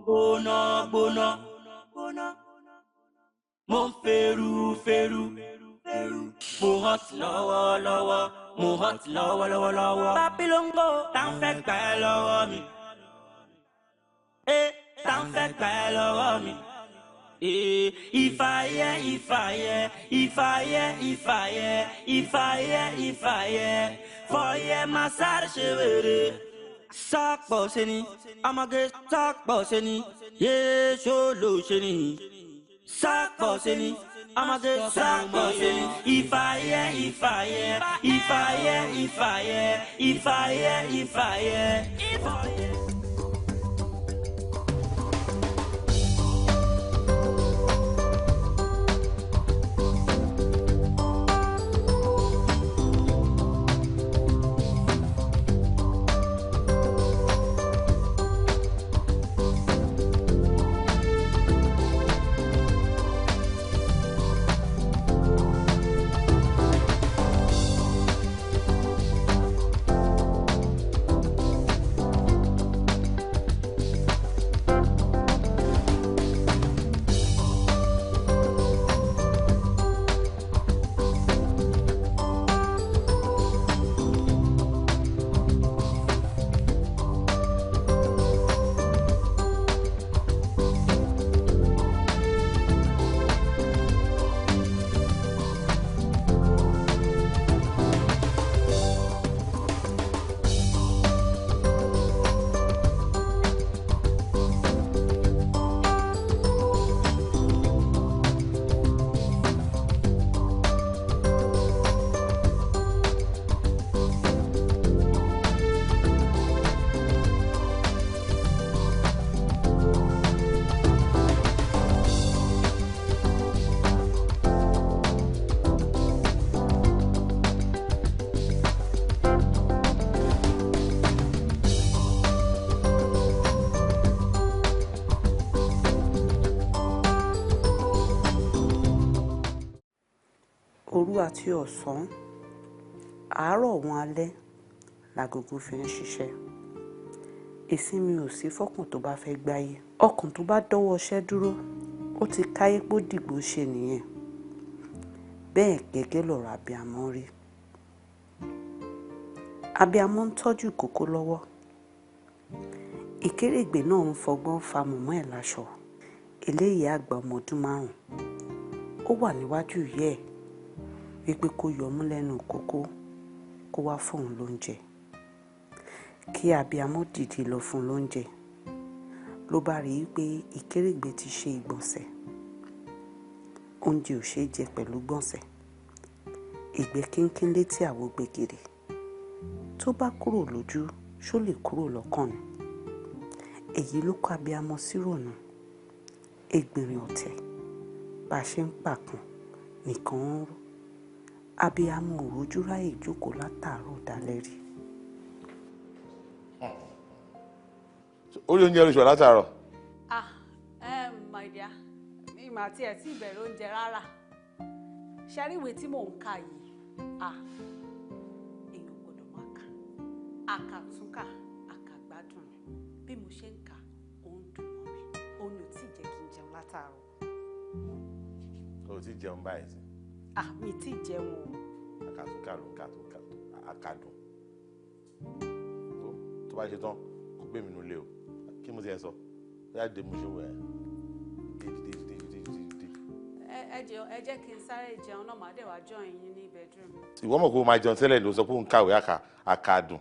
Gbóná gbóná, mo ń feru feru, mo hot lọ́wọ́lọ́wọ́, mo hot lọ́wọ́lọ́wọ́lọ́wọ́. Papilongo, tá ń fẹ́ gbà ẹ́ lọ́wọ́ mi. Tá ń fẹ́ gbà ẹ́ lọ́wọ́ mi. Ìfàyẹ́ ìfàyẹ́ ìfàyẹ́ ìfàyẹ́ ìfàyẹ́ ìfàyẹ́ fọyẹ́ máa sáré ṣe wèrè. Sápọ̀ ṣe ni, ọmọge sápọ̀ ṣe ni, yéé ló ṣe ni. Sápọ̀ ṣe ni, ọmọge sápọ̀ ṣe ni. Ìfàyẹ́ ìfàyẹ́ ìfàyẹ́ ìfàyẹ́ ìfàyẹ́ ìfàyẹ́. Òru àti ọ̀sán, àárọ̀ òun alẹ́ làgògò fi ń ṣiṣẹ́. Ìsinmi ò sí fọ́kàn tó bá fẹ́ gbáyé. Ọkàn tó bá dọ́wọ́ iṣẹ́ dúró, ó ti káyé pó dìgbò ṣe nìyẹn. Bẹ́ẹ̀ gẹ́gẹ́ lọ̀rọ̀ abiyamọ rí. Abiyamọ ń tọ́jú ìkókó lọ́wọ́. Ìkérègbè náà ń fọgbọ́n fa mọ̀mọ́ ẹ̀ láṣọ. Eléyìí àgbà ọmọ ọdún 5. Ó wà níwájú ìyá ẹ̀ wípé kó yọmú lẹ́nu kókó kó wá fóun lóúnjẹ. Kí abiyamọ dìde lọ fún lóúnjẹ ló bá rí i pé ìkérègbè ti ṣe ìgbọ̀nsẹ̀. Oúnjẹ ò ṣeé jẹ pẹ̀lú gbọ̀nsẹ̀. Ìgbẹ́ kínkín létí àwo gbẹ̀gìrì. Tó bá kúrò lójú, ṣó lè kúrò lọ́kàn ni. Èyí ló kó abiyamọ sírònú. Ẹgbìnrin ọ̀tẹ̀ bá a ṣe ń pàkan nìkan ń rú. Abiyamọ ò rojú ráyè jókòó látàárọ̀ dalẹ́ rí. Orí oúnjẹ ló ṣọ látàárọ̀. Ah, my dear, mi mà tiẹ̀ tí ìbẹ̀rẹ̀ oúnjẹ rárá. Ṣé rí ìwé tí mò ń kà yìí? Ah, èèyàn gbọ́dọ̀ máa kà. Àkàtúnkà, àkàgbádùn ni. Bí mo ṣe ń kà, ó ń dùn mọ́ mi. Òun ò tí ì jẹ́ kí n jẹun látàárọ̀. O ò tí ì jẹun báyìí sí. Ah, mi tí ì jẹun o. Àkàtúnkà ló ń kà tó kà àkàdùn. Tó bá ṣe tán, kò gbé mi nulẹ̀ o. Kí mo ti ẹ sọ? Bóyá dé mo ṣe wẹ̀ ẹ́. Dé dé dé dé dé dé. Ẹ jẹ́ kí n sáré jẹun náà, màá dẹ̀ wá join yín ní bedroom. Ìwọ mọ̀ pé o máa jẹun tẹ́lẹ̀ ló sọ pé òun kàwé àkàdùn.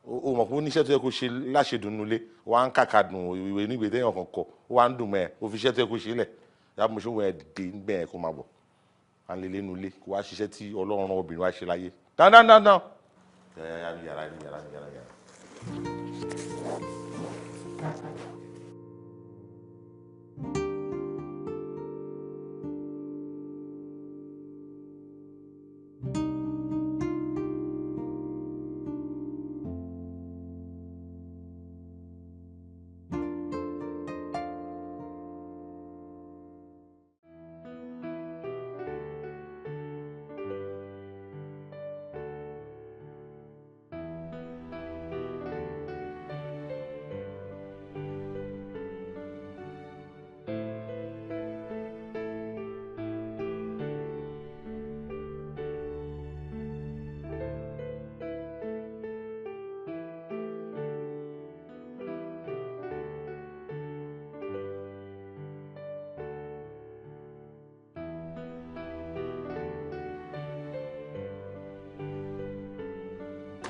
O mọ̀ pé oníṣẹ́ tó yẹ kó ṣe láṣẹdùn nulẹ̀, wà á ń kàkàdùn ìwé nígbè téèyàn kan kọ, ó wà ń dùn mọ́ ẹ, o fi iṣẹ́ tó yẹ kó ṣe lẹ̀. Yá mo ṣe wẹ̀ ẹ́ dé níbẹ̀ yẹn kó máa bọ̀. À ń lé lẹ́nu ilé kó wá ṣiṣẹ́ tí Ọlọ́run rán obìnrin wá ṣe láyé. Dáńdáńdáńdán. Yàrá yàrá yàrá yàrá yàrá.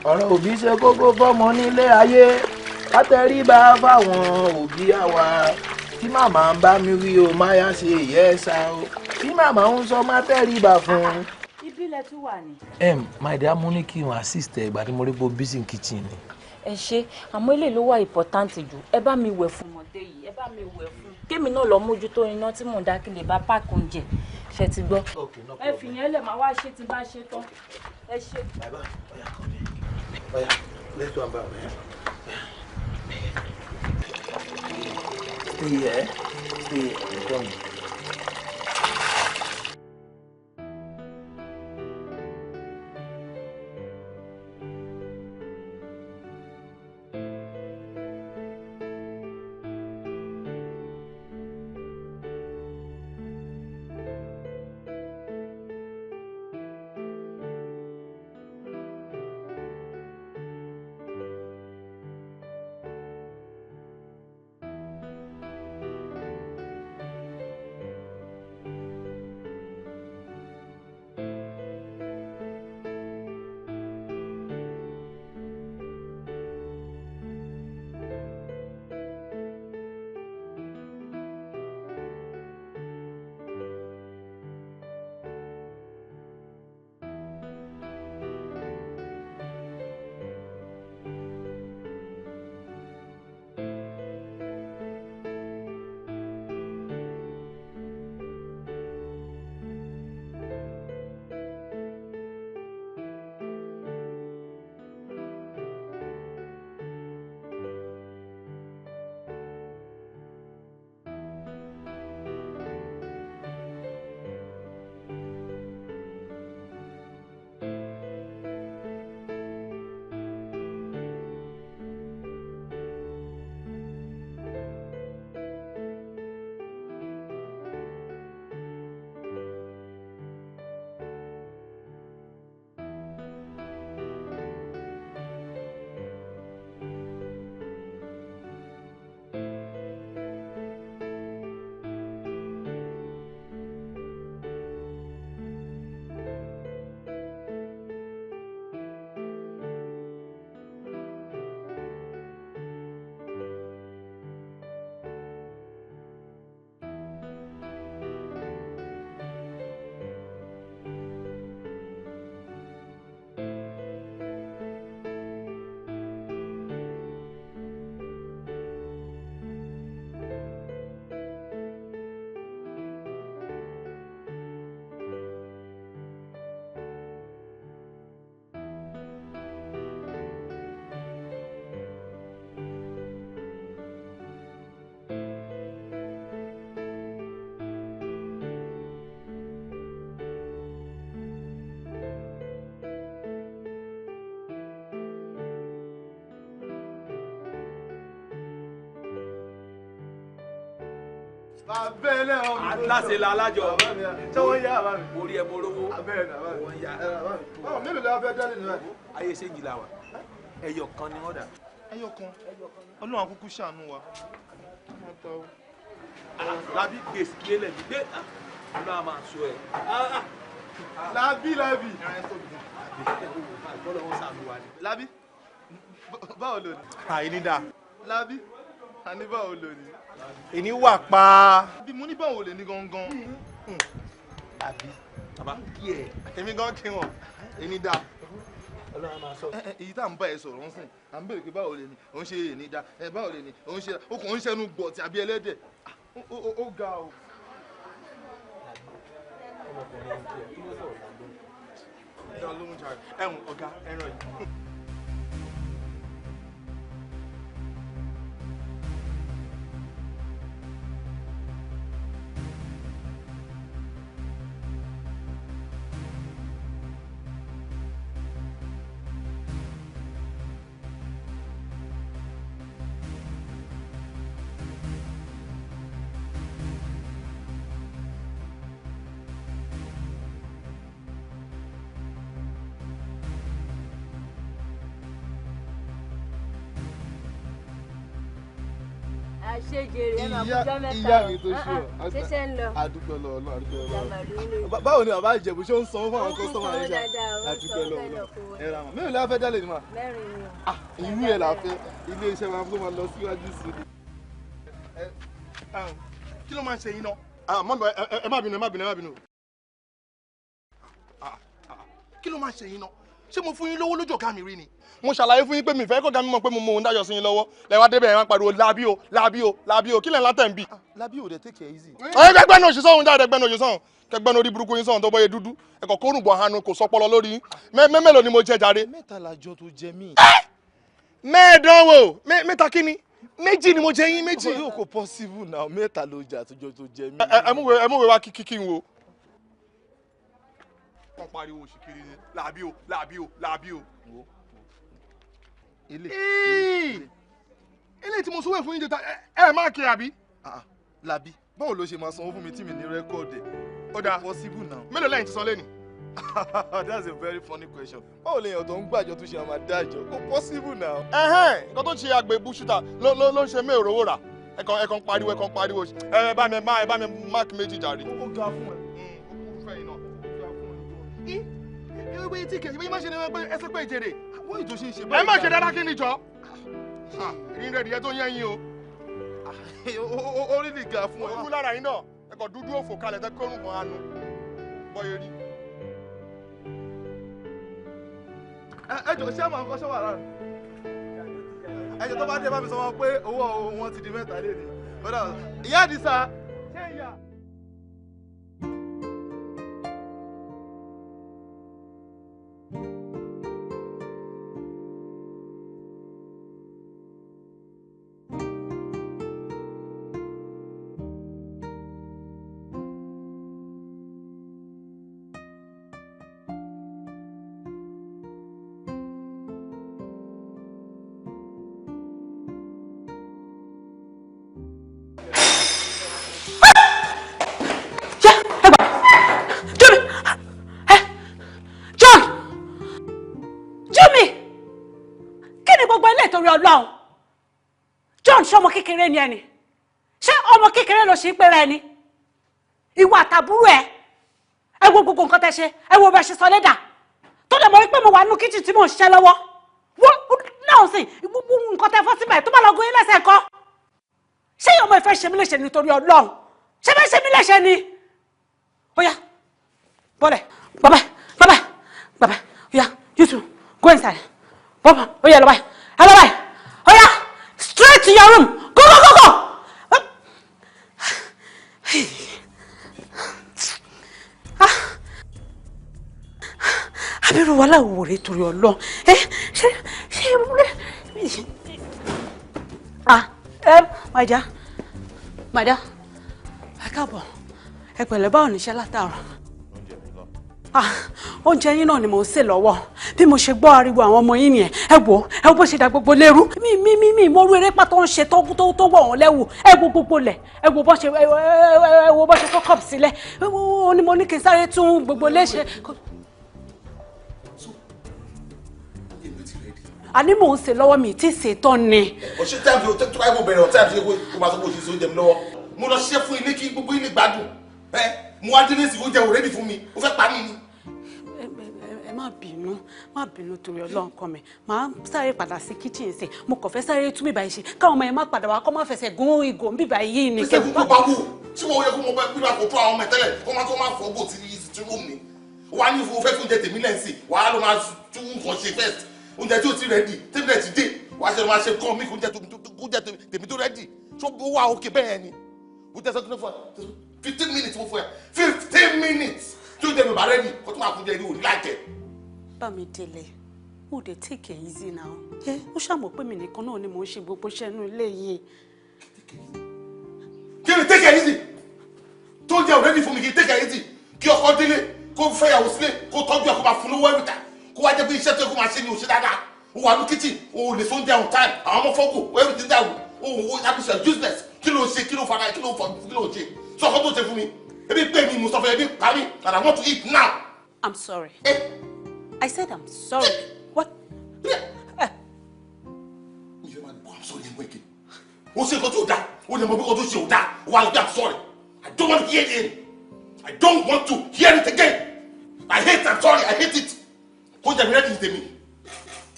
Ọ̀rọ̀ òbí ṣe kókó fọ́mọ nílé ayé. Látẹríba fáwọn òbí àwa. Tí màmá ń bá mi wí o, má yá ṣe ìyẹ́ ẹ̀sà o. Tí màmá ń sọ, má tẹríba fún un. Ìbílẹ̀ tún wà ní. My dear, mo ní kí n assist ẹ ìgbà tí mo rí pé o busy in kitchen ni. Ẹ ṣe, àmọ́ eléyìí ló wà important jù. Ẹ bá mi wẹ̀ fún ọmọdé yìí, ẹ bá mi wẹ̀ fún. Kémi náà lọ mójútó iná tí mò ń dá kí lè bá páàkì oúnjẹ. Ṣé ti gbọ́? Ẹ fìyẹn lẹ̀ máa wá ṣe tí bá ṣe tán. Ẹ ṣe. Bàbá, ọ̀yà kan mi. Ọ̀yà, let's go and buy. Stay here. Stay here. I'm coming. Aláṣẹ la alájọ. Ṣé wọ́n yá bàbá mi? Mo rí ẹ mo rówó. Abẹ́rẹ́ ni bàbá mi. Wọ́n yá. Báwo mélòó la fẹ́ dálé nínú ẹ̀? Ayé ṣéǹjì la wà. Ẹyọ kan ni wọ́n dà. Ẹyọ kan. Ọlọ́run akúkú ṣàánú wa. Lábí gbèsè lélẹ̀ mi gbé. Ọlọ́run a máa sọ ẹ̀. Lábí lábí. Ọlọ́run ṣàánú wa ni. Lábí báwo lò ní? Àìní dà. Lábí àní báwo lò ní? Èní wà pa. Bí mo ní báwo lè ní gangan. Lábí bàbá kí ẹ. Èmi gan kí wọn, èní dà. Ọlọ́run máa sọ. Èyí tá à ń bá ẹ sọ̀rọ̀ ń sìn, à ń béèrè pé báwo lè ní, òun ṣe èní dá, ẹ báwo lè ní, òun ṣe, ó kàn ń ṣẹnu gbọ̀tì àbí ẹlẹ́dẹ̀. Ó ga o. Ọmọkùnrin ẹ̀ ń kí ẹ, kí ló sọ̀rọ̀ lálẹ́? Dá lóhùn jàre, ẹ̀hún ọ̀gá ẹran yìí. Ṣé jèrè ẹ máa kújọ́ mẹ́ta. Ìyá mi tó ṣe ọ. Ṣẹṣẹ ń lọ. Àdúpẹ́ lọ́wọ́ Ọlọ́run, àdúpẹ́ lọ́wọ́ Ọlọ́run. Báwo ni bàbá Ìjẹ̀bú ṣó ń sanwó fún àwọn kọ́sítọ́mà yẹn ṣá? Àdúpẹ́ lọ́wọ́ Ọlọ́run. Ẹ ra mọ̀. Mélòó la fẹ́ dálé ni mà? Mẹ́rin ni o. Irú ẹ̀ la fẹ́. Ilé iṣẹ́ wa tó máa lọ síwájú sí i. Kí ló máa ń ṣe yín náà? Ẹ má bínú, ẹ má bínú, ẹ má bínú. Kí ló máa ń ṣe yín náà? Ṣé mo fún yín lówó lójú ọ̀gá mi rí ni? Mo ṣàlàyé fún yín pé mi fẹ́ kọ́gá mi mọ̀ pé mo mọ ohun dájọ́ sí yín lọ́wọ́. Lẹ́wọ́n débẹ̀ ẹ̀ máa pariwo lábí o, lábí o, lábí o, kí lẹ̀ ń látẹ̀ ń bì. Lábí ò dẹ̀ take it easy. Ẹ gbẹ́gbẹ́ náà òṣìṣẹ́ òun jáde, gbẹ́nu òṣìṣẹ́ òun. Kẹgbẹ́nu orí burúkú yín sọ̀hún tó bọ́yé dúdú. Ẹ̀kọ́ kórùn bọ̀ hanu kò sọpọlọ lórí yín. Mélòó ni mo jẹ jàre? Mẹ́ta làjọ tó jẹ mí. Mẹ́ẹ̀ẹ́dánwò, mẹ́ta kí ni? Méjì ni mo jẹ yín, méjì. Yóò kò possible now, mẹ́ta ló jẹ àtijọ́ tó jẹ mí. Ẹ múwe wá kí kí n wo. Wọ́n pariwo òṣìkiri ni làbí o, làbí o, làbí o. Ilé tí mo sọ wẹ̀ fún yín jẹta ẹ má kí àbí. Làbí, báwo ló ṣe máa sanwó fún mi tí mi ní rẹ́kọ̀dì? Ó dáa, possible now. Mélòó lẹ́yìn ti san lẹ́nu? That's a very funny question. Báwo lèèyàn tó ń gbàjọ tó ṣe máa dájọ? Kò possible now. Ẹ̀hẹ́n, nǹkan tó ń ṣe àgbẹ̀ ibú ṣúta ló ń ṣe mé òróró rà. Ẹ̀kan pariwo, ẹ̀kan pariwo. Ẹ bá mi máàkì méjì jàre. Ó ga fún ẹ. Ó fẹ́ yín náà. Ìwé tí kẹ̀ ìwé má ṣe ni wọ́n pé ẹsẹ̀ pé ìjèrè. Wọ́n ètò ṣe ń ṣe báyìí. Ẹ má ṣe dáadáa kí ni jọ. Ìrìn rẹ̀ nìyẹn tó ń yẹ́ yín o. Ó rí lè ga fún ẹ. Ó rú lára yín náà. Ẹ̀kọ́ dúdú òfò kalẹ̀ tẹ́ kórùn kan anu. Bọ́yé rí. Ẹ jọ ṣé àwọn akọ́ṣẹ́ wà lára. Ẹ jọ tó bá dé bá mi sọ wọn pé owó wọn ti di mẹ́ta lé ní. Ìyá Àdìsá. Ṣé ìyá? Ọlọ́run John, ṣé ọmọ kékeré ni ẹni? Ṣé ọmọ kékeré ló ṣe ń pera ẹni? Ìwà àtàbúrò ẹ, ẹ wo gbogbo nǹkan tẹ́ ṣe, ẹ wo bẹ ṣe sọ lẹ́dà tó lè mọ̀ wípé mo wà nínú kíchìn tí mò ń ṣiṣẹ́ lọ́wọ́. Wọ́n náà sì gbogbo nǹkan tẹ́ fọ́ síbẹ̀ tó bá lọ gún yín lẹ́sẹ̀ kọ́. Ṣé ọmọ ìfẹ́ ṣe mí léṣe nítorí Ọlọ́run? Ṣé fẹ́ ṣe mí léṣe ni? Ó yá, bọ́lẹ̀, bàbá, bàbá, bàbá, ó yá, you too, go inside. Bọ́bá, ó yá lọ báyìí. Hello, bye. Oya, straight to your room. Go, go, go, go. Abiru wàhálà wò rè torí Ọlọ́run. Ṣé ah, my dear, my dear, ẹ káàbọ̀, ẹ pẹ̀lẹ́, báwo ni iṣẹ́ látàárọ̀? Oúnjẹ yín náà ni mò ń sè lọ́wọ́. Bí mo ṣe gbọ́ ariwo àwọn ọmọ yín nìyẹn. Ẹ wò, ẹ wo bó ṣe da gbogbo lérú. Mi mọ́rú eré pàtó ń ṣe tó wọ̀ wọ́n lẹ́wù. Ẹ wo gbogbo lẹ̀, ẹ wo bó ṣe ẹ wo bó ṣe kó cup sílẹ̀. Ó ní mo ní kí n sáré tún gbogbo lé ṣe. Àní mò ń sè lọ́wọ́, mi tí ì sè tán ni. Ọ̀ṣẹ́ táìmù tó báyìí mo bẹ̀rẹ̀ ọ̀táìmù tó yẹ kó máa sọ pé òṣìṣẹ́ oúnjẹ mi lọ́wọ́. Mo lọ ṣiṣẹ́ fún ilé kí gbogbo ilé gbádùn. Ẹ mo wá délé sí oúnjẹ òrẹ́dì fún mi, ó fẹ́ pa mí ni. Ẹ má bínú, má bínú torí Ọlọ́run kọ́ mi. Màá sáré padà sí kitchen ṣe. Mo kàn fẹ́ sáré tún bíbá yìí ṣe. Káwọn ọmọ yẹn má padà wá kó má fẹsẹ̀ gún ìgò bíbá yìí ni. Ṣé kúkú bá wù? Tí wọ́n yẹ kó mo bá bíbá kó tó àwọn ọmọ ẹ̀ tẹ́lẹ̀ kó má tó má fọ́ gò tí rúùmù ni. Wà á ní ìfowó fẹ́ fún oúnjẹ tèmi lẹ́sìn, wà á lọ máa tún nǹkan ṣe first. Oúnjẹ tí ò ti rẹ́dì, tèmi rẹ̀ ti dé, wà á ṣe máa ṣe kọ́ mi kó oúnjẹ tèmi tó rẹ́dì. Ṣé ó wà òkè bẹ́ẹ̀ ni? Mo tẹ̀sán tó fún ẹ 15 minutes mo fún ẹ 15 minutes tí oúnjẹ mi bá rẹ́dì kó tó máa fún oúnjẹ ní òní láìjẹ. Bámidélé, ó dé take it easy now. Ẹ ó ṣàmọ̀ pé mi nìkan náà ni mò ń ṣe gbogbo iṣẹ́ inú ilé yìí. Kí ni take it easy? Tó ń jẹ already fún mi kí n take it easy. Kí ọkọ délé, kó fẹ́yàwó sílé, kó tọ́jú ẹ̀ kó máa fún lówó every time. Kó wá jẹ́ pé iṣẹ́ tó yẹ kó máa ṣe ni ò ṣe dáadáa. Ó wà ní kitchen, ó lè sóúnjẹ on time, àwọn ọmọ fọ́gò, everything dàrú. Ó wò ó useless. Kí ló ṣe, kí ló fara, kí ló fọ, kí ló ṣe? Sọ ọkọ tó ṣe fún mi. Ebi pé mi, Mustapha, ebi pa mí, and I want to eat now. I'm sorry. I said I'm sorry. What? I'm sorry, I'm waking. Ó ṣe nǹkan tí ò dáa, Ó lè mọ bí kò tó ṣe ò dáa. Wà á gbé I'm sorry. I don't want to hear it. I don't want to hear it again. I hate I'm sorry. I hate it. Kó jẹ́ mi rẹ́dí tèmi.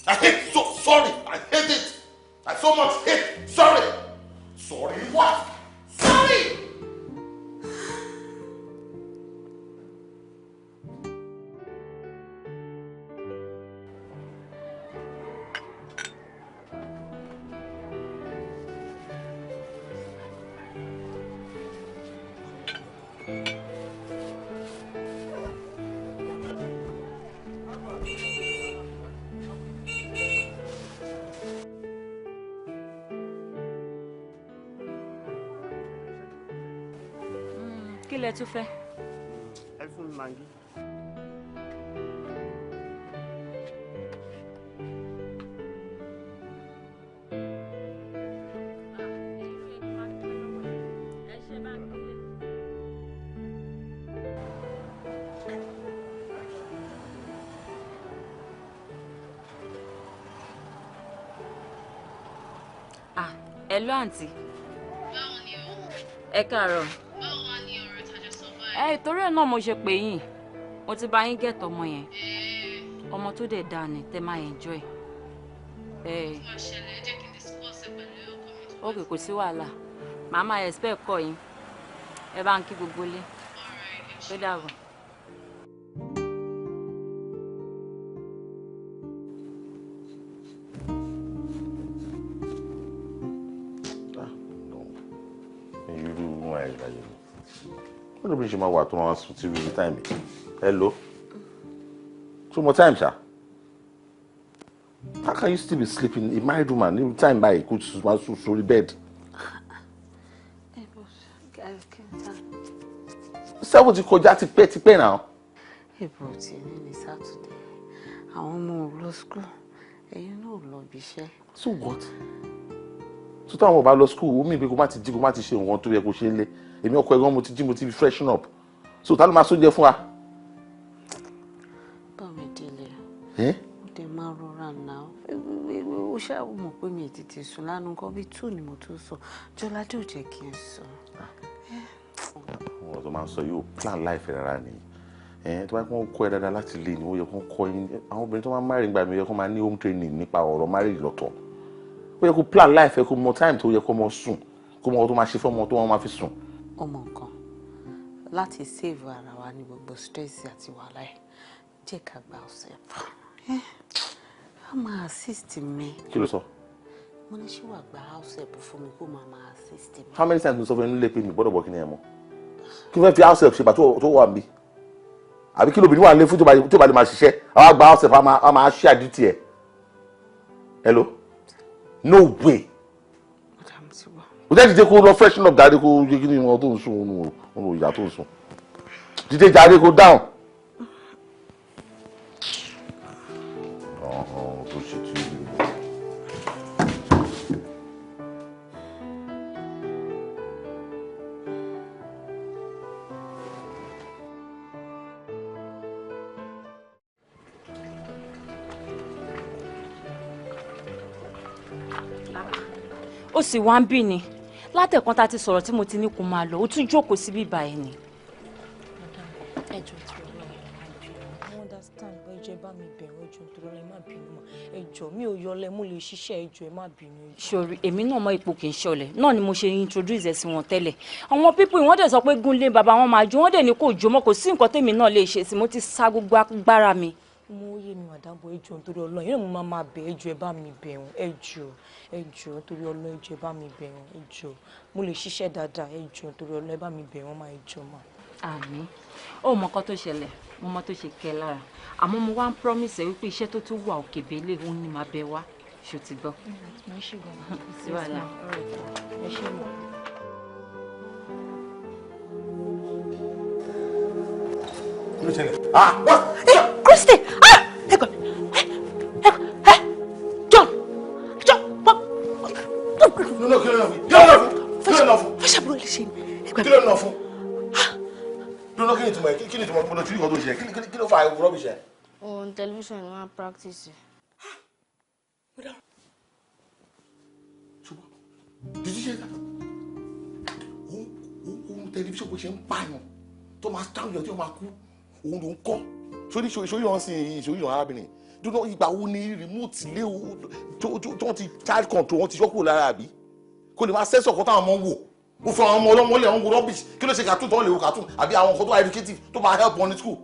I hate so sorry. I hate it. I so much hate sorry. Sorry what? Sorry. Kí lẹ tún fẹ́? Ẹ fún mi màgí. Ah, hello àǹtí. Ẹ káàárọ̀. Ẹ torí ẹ̀ náà mo ṣe pè yín. Mo ti bá yín gẹ̀tọ̀ ọmọ yẹn. Ọmọ tó dẹ̀ dáa ni tẹ́ máa enjoy. Ẹ ok, kò sí wàhálà. Màá máa expect kọ́ yín. Ẹ bá ń kí gbogbo ilé. Ó dàbọ̀. Irú wọn àìráyè ni. Wọ́n ló bí ṣe máa wà tó máa sùn tí irú táìmì. Hello. Two more times, sir. How can you still be sleeping? A married woman, ní time báyìí kó máa sùn sórí bed. 7 ti kọjá tipẹ́ tipẹ́ náà. Èbò tí ní ní Sátidé, àwọn ọmọ ò lọ school, ẹ̀yin náà ò lọ ibi iṣẹ́. So what? So táwọn ò bá lọ school, ó mì pé kó má ti jí kó má ti ṣe nǹkan tó yẹ kó ṣe ń lé. Èmi ọkọ ẹ̀gbọ́n mo ti jí mo ti freshen up. So ta ló máa sóúnjẹ fún wa? Bámidélé, ó dé máa rọra náà. Ó ṣáà mọ̀ pé mi tètè sùn lánàá nǹkan bíi 2 ni mo tó sùn. Jọládé ò jẹ́ kí n sùn. Ọ̀rọ̀ tó máa ń sọ yóò plan life rárá ni. Tó bá yẹ kó kọ́ ẹ dáadáa láti lé ni ó yẹ kó kọ́ yín. Àwọn obìnrin tó máa ń marry nígbà mi ó yẹ kó máa ní home training nípa ọ̀rọ̀ marriage lọ́tọ̀. Ó yẹ kó plan life ẹ kó mọ time tó yẹ kó mọ sùn, kó mọ tó máa ṣe fọ́mọ tó wọ́n máa fi sùn. Ọmọ nǹkan láti save ara wa ní gbogbo stress àti wàhálà ẹ̀ jẹ́ ká gba ọ̀sẹ̀ fún a máa assist mi. Kí ló sọ? Mo ní ṣé wàá gba house help fún mi kó máa assist mi. How many times mo sọ fún ẹ nílé pé mi gbọ́dọ̀ bọ̀ kí ni ẹ mọ̀? Kí n fẹ́ fi house help ṣe bàtú tó wà mí? Àbí kí lóbìnrin wà nílé fún tó bá lè máa ṣiṣẹ́? Àwa gba house help a máa ṣe àdútì ẹ̀. Hello? No way. O jẹ́ dìde kó lọ freshen up jáde kó yé kí ni wọn tó ń sùn òun ìyá tó ń sùn. Dìde jáde kó down. Ọ̀hún tó ṣe tí. Ó sì wá ń bí ni látẹ̀kan tá a ti sọ̀rọ̀ tí mo ti ní kó máa lọ ó tún jókòó síbí báyìí ni. Ẹ jọ̀ọ́ tí Ọlọ́run ẹ má bínú, mo understand bọ́ ẹ jọ̀ọ́ ẹ bá mi bẹ̀ wọ́n, ẹ jọ̀ọ́ torí Ọlọ́run ẹ má bínú mà, ẹ jọ̀ọ́ mi ò yọlẹ̀ mo lè ṣiṣẹ́, ẹ jọ̀ọ́ ẹ má bínú. Sori èmi náà mọ ipò kì í ṣọlẹ̀ náà ni mo ṣe introduce ẹ sí wọn tẹ́lẹ̀. Àwọn pípọ̀ wọ́n dẹ̀ sọ pé gúnlé bàbá wọn máa jó, wọ́n dẹ̀ ní kò jó mọ́, kò sí nǹkan tèmi náà lè ṣe sí, mo ti sa gbogbo agbára mi. Mo yé mi madam bọ ẹ jọ̀ọ́ nítorí Ọlọ́run yìí náà mo máa bẹ̀ ẹ jọ̀ọ́ ẹ bá mi bẹ̀ wọ́n, ẹ jọ̀ọ́ ẹ jọ̀ọ́ nítorí Ọlọ́run ẹ jọ̀ọ́ ẹ bá mi bẹ̀ wọ́n, ẹ jọ̀ọ́ mo lè ṣiṣẹ́ dáadáa, ẹ jọ̀ọ́ nítorí Ọlọ́run ẹ bá mi bẹ̀ wọ́n máa ẹ jọ̀ọ́ mà. Àmín. Ó mọ nǹkan tó ṣẹlẹ̀, mo mọ tó ṣe kẹ́ lára, àmọ́ mo wá ń promise ẹ wípé iṣẹ́ tó tún wà òkè bẹ́lẹ̀ òun ni màá bẹ wá, ṣó ti gbọ́. Mo ṣe gan-an. Sí wàhálà. Ẹ ṣé mọ̀. Kí ló ṣẹlẹ̀? Ah! What? Christy! Ah! Ẹ gbà mí. Ẹ John! John! No, no, kí ló ń lọ fún? Kí ló ń lọ fún? Kí ló ń lọ fún? Fẹ́ ṣàbúrò lè ṣe ni. Kí ló ń lọ fún? Lọ́nà kí ni ìtumọ̀ ẹ̀? Kí ni ìtumọ̀ gbọ́dọ̀ tí ìkọ́ tó ṣe? Kí ló fa rubbish ẹ̀? Òun tẹlifíṣàn ni wọ́n á practice. Did you hear that? tẹlifíṣàn bó ṣe ń pààyàn tó máa táwọn èèyàn tí wọ́n máa kú òun ló ń kọ́. Sórí sórí wọn sì ìṣòrí ìran arábìnrin dúró. Ìgbà wo ni remote lé o tó wọ́n ti child control wọ́n ti ṣọ́kúrò lára, àbí kó lè máa sẹ́sọ̀ kan táwọn ọmọ ń wò? Ó fún àwọn ọmọ ọlọ́mọ lẹ̀ ń wo rubbish. Kí ló ṣe cartoon tó ń lè wo cartoon àbí àwọn nǹkan tó wà educative tó máa help wọn ní school?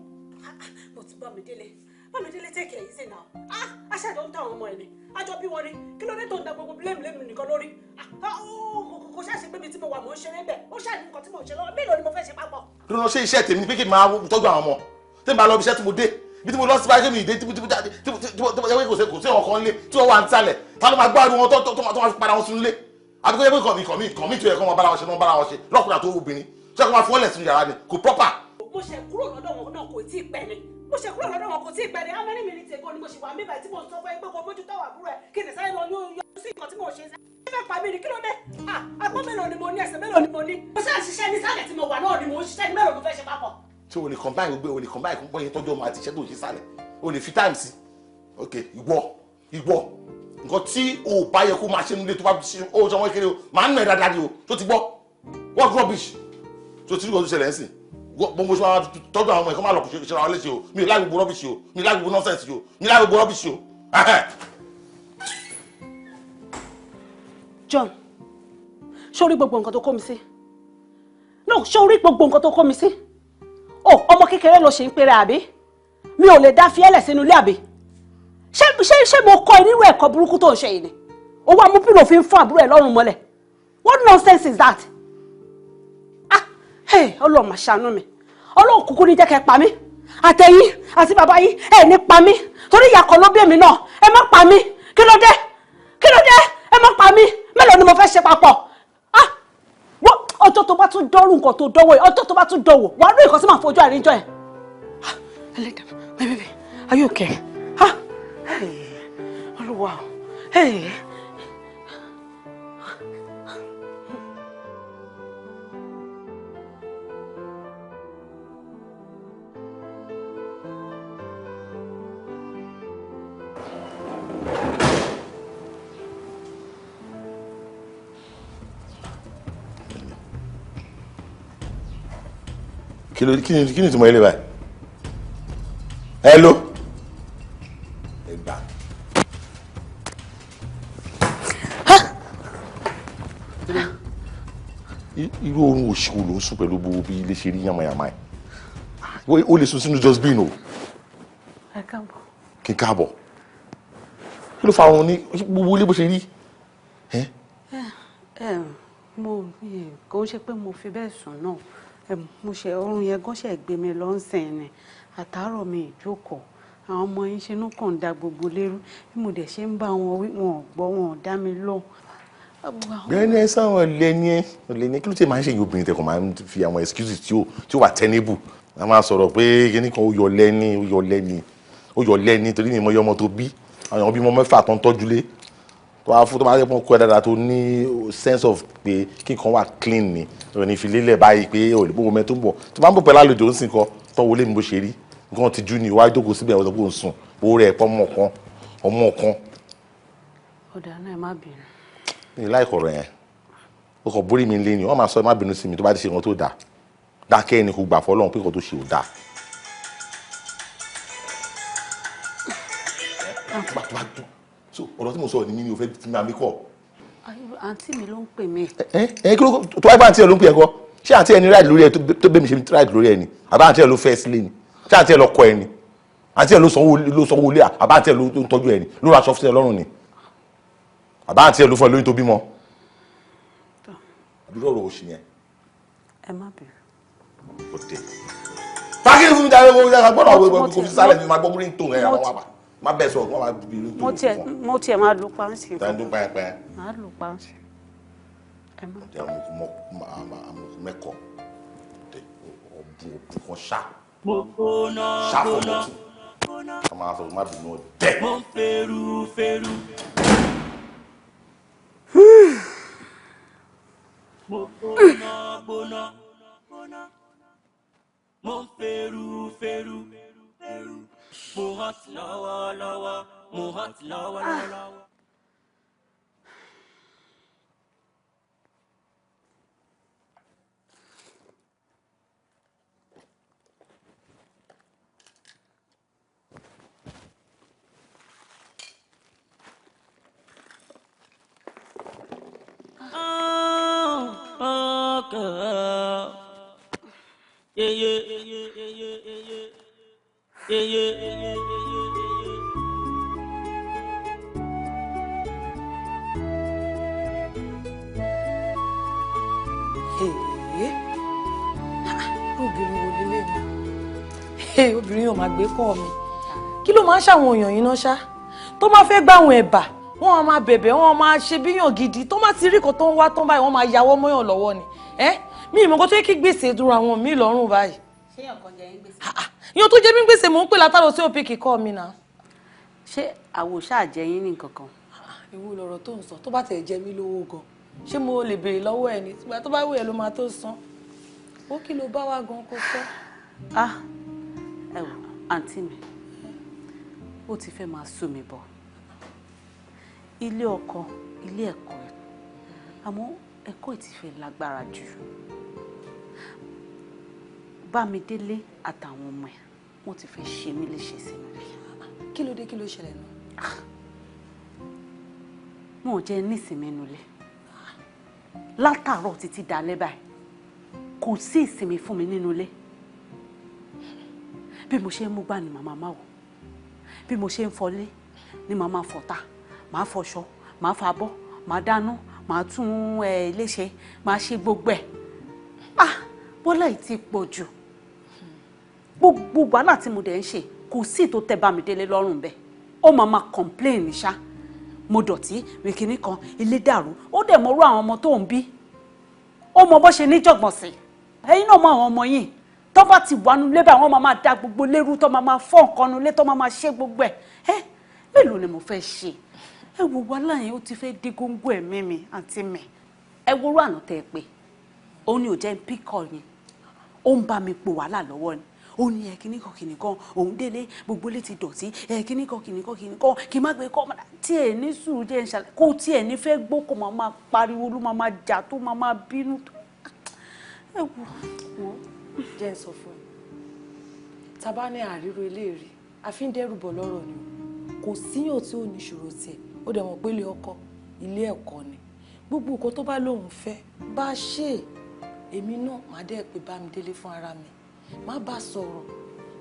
But Bámidélé, Bámidélé, take it easy now. Ah, aṣáájú ń táwọn ọmọ ẹ̀ ni àjọ bí wọn ni. Kí ló dé tó ń da gbogbo blame lẹ́nu nìkan lórí? Kò ṣáà ṣe pé mi tí mo wà mò ń ṣeré bẹ́ẹ̀. Ó ṣáà ní nǹkan tí mò ń ṣe lọ́wọ́. Mélòó ni mo fẹ́ ṣe papọ̀? Lónà, ṣé iṣẹ́ tèmi ni pé kí n máa tọ́jú àwọn ọmọ? Tí n bá lọ ibi iṣẹ́ tí mo dé, bí tí mo lọ sí báyìí, mi dé tí mo jáde tí mo kò sí ọkàn lé tí wọ́n wà nísàlẹ̀, ta ló máa gbọ́ ariwo wọn tó máa fi padà wọn sínú ilé? Àbí kó yẹ pé kàn mí tó yẹ kó máa bára wọn ṣe náà bára wọn ṣe lọ́kùnrin àti obìnrin, ṣé kó máa fi wọ́n lẹ̀ sínú yàrá ni? Kò proper. Mo ṣe kúrò lọ́dọ̀ wọn náà kò tí ì pẹ́ ni. Mo ṣe kúrò lọ́dọ̀ wọn kò tí ì pẹ́ ni. How many minutes ago ni mo ṣe wà mí báyìí tí mo sọ fún ẹ pé kò mójútó àbúrò ẹ, kí ni sáré lọ yọ sí nǹkan tí mo ṣe. Ṣé fẹ́ pa mí ni? Kí ló dé? Apá mélòó ni mo ní? Ẹsẹ̀ mélòó ni mo ní? Mo ṣáà ṣiṣẹ́ ní sálẹ̀ tí mo wà náà ni mo ń ṣiṣẹ́ ní. Mélòó mo fẹ́ ṣe papọ̀? Ṣé o lè combine gbogbo? O lè combine kó bọ́ yẹn tọ́jú ọmọ àti iṣẹ́ tó ń ṣe sálẹ̀? O lè fi time sí? Ok, ìwọ nǹkan tí o bá yẹ kó máa ṣe nílé tó bá ṣe o ṣe ọmọ kékeré o máa ń nà ẹ́ dáadáa ni o. Tó ti gbọ́? What rubbish! Tó ti rí nǹkan tó ṣẹlẹ̀ ń sìn, gbogbo ṣe máa tọ́jú àwọn ọmọ ẹ̀ kó má lọ ṣe ra wọn léṣe o. Mi ò láì gbogbo rubbish o, mi ò láì gbogbo nonsense o, mi ò láì gbogbo rubbish o. John, ṣé o rí gbogbo nǹkan tó kó mi sí? No, ṣé o rí gbogbo nǹkan tó kó mi sí? O ọmọ kékeré ló ṣe ń pèrè, àbí mi ò lè dá fiẹ́lẹ̀ sínú ilé, àbí ṣé mo kọ́ ẹ nírú ẹ̀kọ́ burúkú tó ń ṣe yìí ni? Owó amúpìlò fi ń fún àbúrò ẹ lọ́rùn mọ́lẹ̀. What nonsense is that? Ah, hey, Ọlọ́run máa ṣàánú mi. Ọlọ́run kúkú ní jẹ́ kẹ́ pa mí. Àtẹ̀yìn àti bàbá yín, ẹ̀ ní pa mí, torí ìyá kan ló bí èmi náà. Ẹ má pa mí. Kí ló dé? Kí ló dé? Ẹ má pa mí. Mélòó ni mo fẹ́ ṣe papọ̀? Ah, wọ́n ọjọ́ tó bá tún dọ́rù nǹkan tó dọ́wọ́ yìí, ọjọ́ tó bá tún dọ̀wọ́, wàá rí nǹkan tí màá fojú àríjọ ẹ̀. Ah, ẹlẹ́dàá, my baby, are you okay? Ah, hey, Olúwa, hey. Kí ló kí ni kí ni ìtumọ̀ ilé báyìí? Hello, ẹ gbà. Irú oorun òṣìwò ló ń sùn pẹ̀lú gbogbo bí ilé ṣe rí yànmọ̀yànmọ̀ ẹ̀? O lè sùn sínú dustbin o. Ẹ káàbọ̀. Kí n káàbọ̀? Kí ló fa àwọn ní gbogbo ilé bó ṣe rí? Ẹ mo kò ń ṣe pé mo fi bẹ́ẹ̀ sùn náà. Mo ṣe oorun yẹn gan ṣe gbé mi lọ ń sìn ni. Àtàárọ̀ mi ìjókòó, àwọn ọmọ yín ṣe inú kàn ń da gbogbo lérú. Bí mo dẹ̀ ṣe ń bá wọn wí, wọn ò gbọ́, wọn ò dá mi lóhùn. Bẹ́ẹ̀ni, ẹ sáwọn ọ̀lẹ́ni ẹ ọ̀lẹ́ni. Kí ló ṣe máa ń ṣe yìí? Obìnrin tẹ̀kọ̀ máa ń fi àwọn excuses tí ó wà tenable, a máa sọ̀rọ̀ pé kíní kan ó yọ lẹ́ni, ó yọ lẹ́ni, ó yọ lẹ́ni, torí mi mọ iye ọmọ tó bí. Àwọn èèyàn bímọ mẹ́fà tó ń tọ́jú lé tó wá fún tó máa ń kọ́ ẹ dáadáa, tó ní sense of pé kí nǹkan wà clean ni ò ní fi lélẹ̀ báyìí pé ò lè gbogbo mẹ́ tó ń bọ̀, tó bá ń bọ̀ pẹ̀lú àlejò ń sìn kọ́ tó wọlé mi bó ṣe rí nǹkan ti jú ni wáá jókòó síbẹ̀, ọ̀sán kò ń sùn, ó rẹ̀ pọ́ ọmọ kan, ọmọ kan. Ọ̀dà náà, ẹ má bínú. Ní láìkọ̀rọ̀ yẹn, ó kàn borí mi lé ni wọ́n máa sọ ẹ má bínú sí mi. Tó bá ti ṣe nǹkan tó dáa, dákẹ́ ẹni kò gbà fọlọ́run pé nǹkan tó ṣe ò dáa. So ọ̀rọ̀ tí mo sọ ní mi ni o fẹ́ fi máa mi kọ́. Àǹtí mi ló ń pè mí. Ẹ ẹ, kí ló tó wáyé pé àǹtí ẹ ló ń pè ẹ kọ́? Ṣé àǹtí ẹ ní right lórí ẹ tó bẹ́ẹ̀ mi ṣe right lórí ẹ ni? Àbá àǹtí ẹ ló fẹ́ sílé ni? Ṣé àǹtí ẹ ló kọ ẹ ni? Àǹtí ẹ ló sanwó ilé? Àbá àǹtí ẹ ló ń tọ́jú ẹ ni, ló ra aṣọ fún ẹ lọ́rùn ni? Àbá àǹtí ẹ ló fún ẹ lóyún tó bímọ? Àdúrà ọ̀rọ̀ òṣì yẹn. Ẹ má bínú. Kò dé fákìlì fún mi dáre, kó yára gbọ́dọ̀ kó fi sálẹ̀ ní ma gbọ́ ring tone ẹ̀, àwọn wà má bẹ́ẹ̀ sọ̀rọ̀, wọ́n máa bí ring tone. Mo tiẹ̀ máa lu pánsì. Tá ń dún pẹ́ẹ́pẹ́. Máa lu pánsì. Ẹ má. Ọ̀dẹ̀ àmukù mẹ́kọ̀ọ́ ọ̀bùn ọ̀bùn kan ṣá ṣá fọmọ tún a máa sọ má bínú ọ̀dẹ̀. Mo ń feru feru. Mo gbóná gbóná. Mo ń feru feru. Mo hot lọ́wọ́lọ́wọ́. Mo hot lọ́wọ́lọ́wọ́. Yeye yeye yeye. Obìnrin wo lélẹ̀ mi? Obìnrin yóò máa gbé kọ́ mi. Kí ló máa ń ṣàwọn èèyàn yìí náà ṣá? Tó máa fẹ́ gbà àwọn ẹ̀bà, wọ́n máa bẹ̀bẹ̀, wọ́n máa ṣe bíyàn gidi. Tó máa ti rí kan tó ń wá tán báyìí, wọ́n máa yàwọ́ mọ́yàn lọ́wọ́ ni. Mi ìmọ̀ kan tó yẹ kí gbèsè dúró àwọn míì lọ́rùn báyìí. Ṣé èèyàn kan jẹ yín gbèsè? Ìyẹn tó jẹ mí gbèsè mò ń pè látàrọ sí òpin kíkọ́ mi náà. Ṣé àwò ṣáà jẹ yín ní nǹkan kan? Ìwọ lọ̀rọ̀ tó ń sọ, tó bá tẹ̀ jẹ mí lówó gan. Ṣé mo lè béèrè lọ́wọ́ ẹ ni? Ìgbà tó bá wù ẹ́ ló máa tó san. Ó kí ló bá wá gan kó sọ. Ah, ẹ wò, àǹtí mi, ó ti fẹ́ máa sú mi bọ̀. Ilé ọkọ, ilé ẹ̀kọ́, àmọ́ ẹ̀kọ́ ti fẹ́ lágbára jù. Bámidélé àtàwọn ọmọ ẹ̀ wọ́n ti fẹ́ ṣe mí léṣe sínú ilé. Kí ló dé, kí ló ṣẹlẹ̀ náà? Wọn ò jẹ́ nísìnyí nínú ilé. Látàárọ̀ títí dalẹ́ báyìí, kò sí ìsinmi fún mi nínú ilé. Bí mo ṣe ń mú gbà ni màmá máa wò, bí mo ṣe ń fọlé ni màmá fọta, màá fọṣọ, màá fabọ́, màá dáná, màá tún ilé ṣe, màá ṣe gbogbo ẹ̀. Ah, bọ́lá yìí ti pọ̀ jù. Gbogbo wàhálà tí mo dẹ̀ ń ṣe kò sí tó tẹ́ Bámidélé lọ́rùn bẹ́ẹ̀. Ó máa máa complain ṣá. Mo dọ̀tí, wìkìní kan, ilé dàrú. Ó dẹ̀ mọ̀rú àwọn ọmọ tó ń bí. Ó mọ bó ṣe níjọ̀gbọ̀n sí. Ẹ̀yin náà mọ àwọn ọmọ yìí. Tó bá ti wà nulẹ̀ báyìí, wọ́n máa máa da gbogbo lérú, tó máa máa fọ́ nǹkan nulẹ̀, tó máa máa ṣe gbogbo ẹ̀. Ẹ́ mélòó ni mo fẹ́ ṣe? Ẹ wo wàhálà yẹn, ó ti fẹ́ dé góńgó ẹ̀mí mi àǹtí mi. Ẹ wo orú àná tẹ́ ẹ pé. Òun ni ò jẹ́ ń píkọ̀ yẹn. Ó ń bá mi po wàhálà lọ́wọ́ ni. Ó ní ẹ kíní kan kíní kan, òun délé gbogbo ilé ti dọ̀tí, ẹ kíní kan kíní kan kíní kan, kí n má gbé kọ́ tí ẹ ní sùúrù jẹ́ ń ṣàlàyé kó tí ẹ ní fẹ́ gbó kó máa máa pariwo ló máa máa jà tó máa máa bínú. Ẹ wò ó, jẹ́ ń sọ fún ẹ, tá a bá ní àríro eléèrè àfi ń dẹ́rù bọ̀ lọ́rọ̀ ni o. Kò síyàn tí ò ní ìṣòro tiẹ̀. Ó dẹ̀ mọ̀ pé ilé ọkọ ilé ẹ̀kọ́ ni. Gbogbo nǹkan tó bá lóun fẹ́ bá ṣe, èmi náà má dẹ́ pé Bámidélé fún ara mi, má bá sọ̀rọ̀.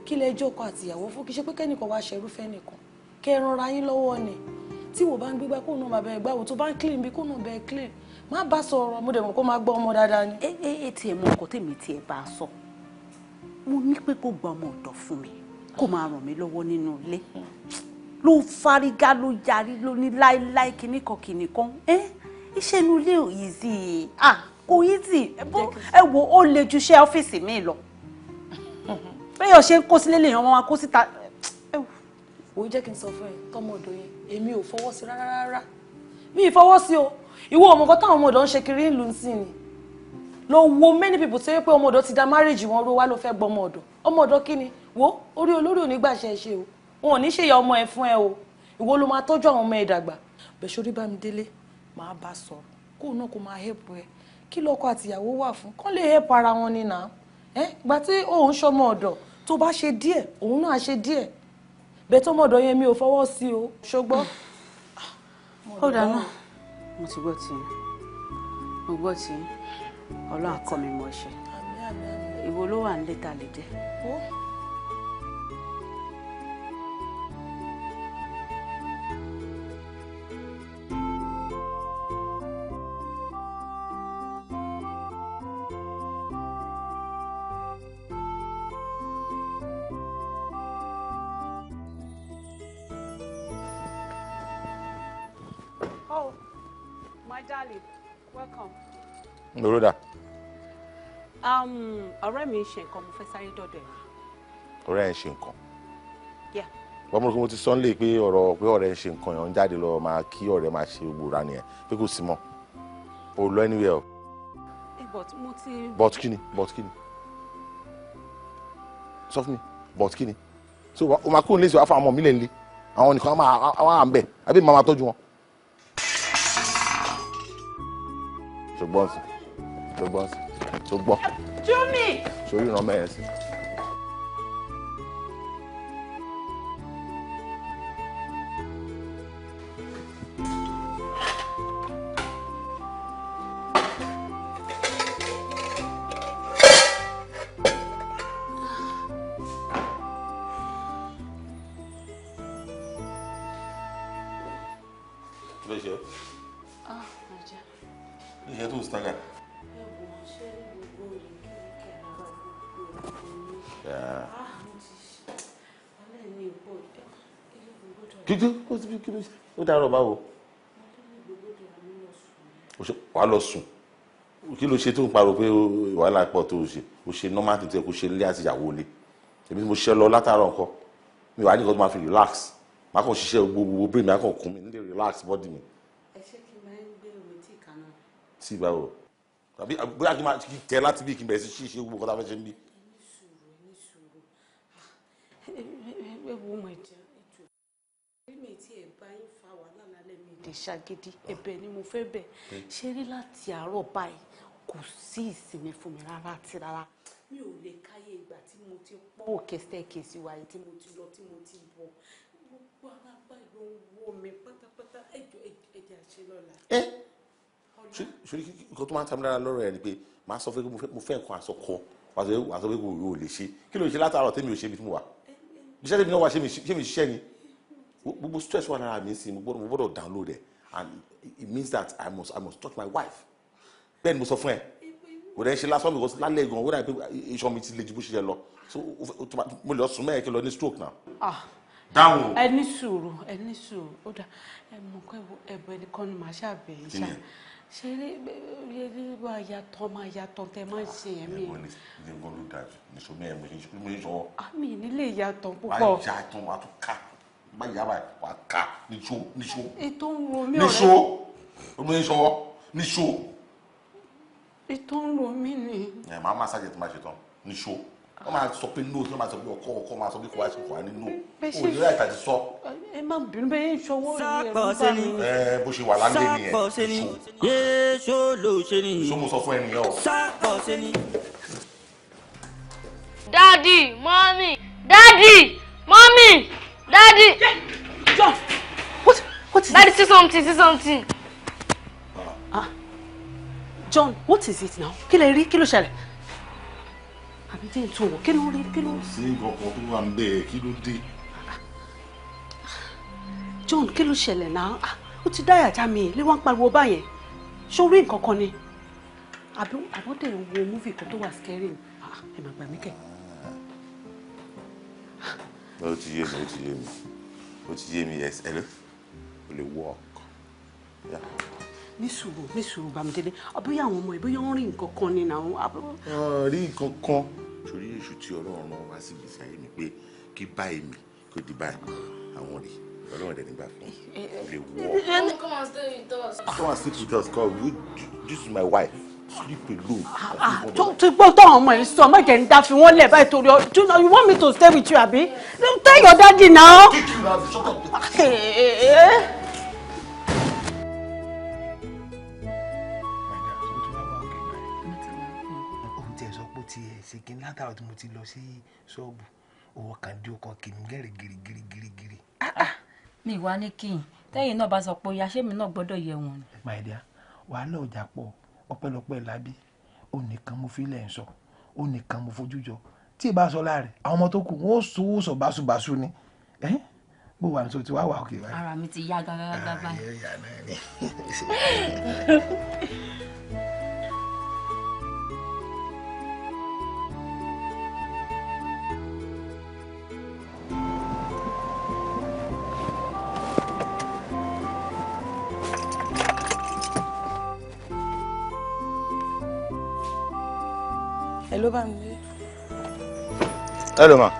Kí lẹ́jọ́ ọkọ àtìyàwó fún? Kí ṣe pé kẹ́nìkan wá ṣerú fẹ́nìkan, kẹ́ ẹ ranra yín lọ́wọ́ ni. Tí wò bá ń gbégbá kóun náà bàbá ẹ gbáwò, tó bá ń clean bí kóun náà bẹ clean. Má bá sọ̀rọ̀, mo dẹ̀ mọ̀ kó máa gbọ́ ọmọ dáadáa ni. Ẹ ẹ tiẹ̀ mọ nǹkan tèmi tiẹ̀ bá a sọ. Mo ní pé kó gba ọmọ ọ̀dọ̀ fún mi, kó máa ràn mí lọ́wọ́ nínú ilé. Ló fárígá, ló yarí, ló ní láéláé kinní kan kinní kan. Ẹ iṣẹ́ inú ilé ò easy. Ah, kò easy. Ẹ wo, ó le ju iṣẹ́ ọ́fíìsì mi lọ. Bẹ́ẹ̀ ṣe ń kó sílé lèèyàn máa kó síta. Ó jẹ́ kí n sọ fún ẹ, tọmọ ọ̀dọ̀ yẹn èmi ò fọwọ́ sí rárá rárá. Mi ì fọwọ́ sí o. Ìwọ ọmọ kan táwọn ọmọ ọ̀dọ̀ ń ṣe kiri ìlú ń sìn ni. Lọ wo many people tó yẹ pé ọmọ ọ̀dọ̀ ti da marriage wọn ró wá ló fẹ́ gbọ́ ọmọ ọ̀dọ̀. Ọmọ ọ̀dọ̀ kí ni? Wo orí olórí ò ní gbà ṣe ṣe o. Wọn ò ní ṣe ìyá ọmọ ẹ fún ẹ o. Ìwọ ló máa tọ́jú àwọn ọmọ ẹ dàgbà. Bẹ̀ sórí Bámidélé, máa bá sọ̀rọ̀. Kóun náà kó máa help ẹ. Kí lọ́kọ àtìyàwó wà fún? Kán lè help ara wọn ni nà. Ìgbà tí òun ṣọmọ ọ̀dọ̀ tó bá ṣe díẹ̀, òun náà ṣe díẹ̀. Bẹ́ẹ̀ tó mọ̀dọ̀ yẹn mi ò fọwọ́ sí o, ṣùgbọ́n. Ó dáná, mo ti gbọ́ tí, mo gbọ́ tí, Ọlọ́run á kọ́ mi mọ̀ ṣe. Ìwo ló wà nílé ta lè jẹ? Oh, my darling, welcome. Ndòròdà. Ọ̀rẹ́ mi ń ṣe nǹkan, mo fẹ́ sáré dọ̀dọ̀ ẹ̀. Ọ̀rẹ́ ẹ̀ ń ṣe nǹkan. Yeah. Wọ́n mú kí mo ti sọ nílé pé ọ̀rọ̀ pé ọ̀rẹ́ ń ṣe nǹkan yẹn ń jáde lọ máa kí ọ̀rẹ́ máa ṣe gbòòrà nìyẹn pé kò sí mọ́. O lọ anywhere o. But mo ti. But kí ni? But kí ni? Sọ fún mi, but kí ni? So o máa kúrò nílé ìṣòwò àfọ àwọn ọmọ mi lè ń lé. Àwọn nìkan máa ń bẹ̀ àbí màá máa tọ́jú wọn. Ṣùgbọ́n sí, ṣùgbọ́n sí, ṣùgbọ́n. Júmi! Sórí ìran mẹ́rin sí. Ló ṣe? Ah, Naija. Ló ṣe tó ń stagger? Ẹ wò ó, ṣé gbogbo ìkíkẹ́ ara gbogbo Yeah. Ah, mo ti ṣe. Alẹ́ ní ìbò Kí kí ló ṣe? Ó dárọ̀ báwo? Wàá lọ sùn. Kí ló ṣe tó ń pariwo pé wàhálà pọ̀ tó ṣe? O ṣe normal tó yẹ kó ṣe nílé àti ìyàwó ilé. Èmi tí mo ṣiṣẹ́ lọ látàárọ̀ nǹkan. Mi wàá ní nǹkan tó máa fi relax. Màá kàn ṣiṣẹ́ gbogbo brain mi, á kàn kún mi nílé relax body mi. Ẹ ṣé kí n máa ń gbé omi tí kaná. Tí báwo? Tàbí bóyá kí n máa tẹ láti bí kí n bẹ̀rẹ̀ sí ṣíṣe gbogbo nǹkan tá a fẹ́ ṣe ń bí. Ẹ ní sùúrù, ẹ ní sùúrù. Ẹ wo ọmọ ìjà ètò. Mi tí ẹ bá yín fa wàhálà lálẹ́ mi dé ṣàgídí. Ẹ̀bẹ̀ ni mo fẹ́ bẹ̀. Ṣé rí láti àárọ̀ báyìí kò sí ìsinmi fún mi rárá àti rárá. Mi ò lè káyé ìgbà tí mo ti pọ́ òkè staircase wa yìí tí mo ti lọ tí mo ti bọ̀. Gbogbo ara báyìí ló ń wọ́ mi pátápátá. Ẹ jọ̀ọ́ ẹ jẹ́ àṣẹ lọ́la. Ẹ ṣe nǹkan tó máa ń ta mi lára lọ́rọ̀ ẹ̀ ni pé màá sọ fún pé mo fẹ́ nǹkan àsọkọ, wàá sọ pé kò ò lè ṣe. Kí ló ń ṣe látàárọ̀ tẹ́mi ò ṣe ibi tí mo wà? Iṣẹ́ tẹ́mi náà wà ṣé mi ṣiṣẹ́ ni? Gbogbo stress wà lára mi sí, mo gbọ́dọ̀ download ẹ̀ and it means that I must touch my wife. Bẹ́ẹ̀ ni mo sọ fún ẹ. Kò dẹ́ ṣe lásán because lálẹ́ gan, ó dà pé iṣan mi ti le ju bó ṣe yẹ lọ. So mo lè lọ sùn mẹ́ẹ̀ kí n lọ ní stroke now. Ah. Dáhùn. Ẹ ní sùúrù, ẹ ní sùúrù. Ó dà, ẹ mọ̀ pé ẹ̀bùn ẹnìkan ni màá ṣàbẹ̀ yín ṣá. Ṣé rí rí bá yàtọ̀ máa yàtọ̀ tẹ máa ń ṣe yẹn mi. Ẹ̀gbọ́n ní nǹkan ló dájú. Nìṣó mẹ́ẹ̀ mo ṣe ṣọwọ́. Àmì nílé ìyàtọ̀ púpọ̀. Wàá yà tán, wàá tún ká. Bá yà báyìí, wàá ká. Nìṣó, nìṣó. Ètò ń ro mí ọ̀rẹ́. Nìṣó, mo ṣe ṣọwọ́. Nìṣó. Ètò ń ro mí ni. Ẹ máa ṣàjẹ́ tí máa ṣe tán. Nìṣó. Wọ́n máa sọ pé no, wọ́n máa sọ pé ọkọ ọkọ máa sọ pé kò wá sí kò wá ní no. O ní láì tàbí sọ. Ẹ má bínú bẹ́ẹ̀ ń ṣọwọ́ ìlú ẹ̀rú bá mi. Ẹ bó ṣe wà lálẹ́ nìyẹn. Sápọ̀ ṣe ni, yéé ló ṣe ni. Ṣó mo sọ fún ẹnìyẹn o. Sápọ̀ ṣe ni. Daddy, mommy, daddy, mommy, daddy. John, what is Daddy, it? see something, see something. Ah, John, what is it now? Kí lẹ rí? Kí ló ṣẹlẹ̀? Àbí jẹ́ ìtún wò, kí ló rí? Kí ló? Sí nǹkan kan tó wà ń bẹ̀, kí ló dé? John, kí ló ṣẹlẹ̀ náà? Ó ti dáyà já mi, lé wọ́n ń pariwo báyẹn. Ṣé o rí nǹkan kan ni? Àbí àbọ̀dẹ̀ wo múfì kan tó wà scary ni? Ẹ má gbà mí kẹ̀. Ó ti yé mi, ó ti yé mi. Ó ti yé mi, yes, hello. O lè walk. Yeah. Ní sùúrù, ní sùúrù, Bámidélé. Àbóyá àwọn ọmọ ẹ̀ bóyá wọ́n rí nǹkan kan ni náà. Rí nǹkan kan. Torí èṣù tí Ọlọ́run rán wá sí ìgbésí ayé mi pé kí báyìí mi kó di báyìí àwọn rí Ọlọ́run dẹ̀ nígbà fún un lè wọ́. Come and stay with us. Come and sleep with us, come. You, this is my wife. Sleep alone. Tó ti gbọ́ táwọn ọmọ ẹ̀ sọ, má jẹ́ ń dá fi wọ́n lẹ̀ báyìí torí ọ. Do you want me to stay with you, àbí? Tell your daddy now. Kick you now, shut up. Ṣèkí látàrọ tí mo ti lọ sí ṣọ́ọ̀bù owó kan dé ọkàn kìíní gẹ́rẹ́ gírígírígírí. Mi wá ní kíyìn tẹ́yìn náà bá sọ pé ya ṣé mi náà gbọ́dọ̀ yẹ wọn ni. My dear, wàhálà ọjà pọ̀ ọpẹ́lọpẹ́ lábí ó nìkan mo fi lẹ̀ ń sọ ó nìkan mo fojú jọ tí ì bá sọ láàrẹ̀ àwọn ọmọ tó kù wọn ó sòwò sọ báṣubàṣu ni bó wà ní sọ ti wá wà òkè báyìí. Ara mi ti yá gágágá báyìí. Hello, Bámidélé. Hello, ma.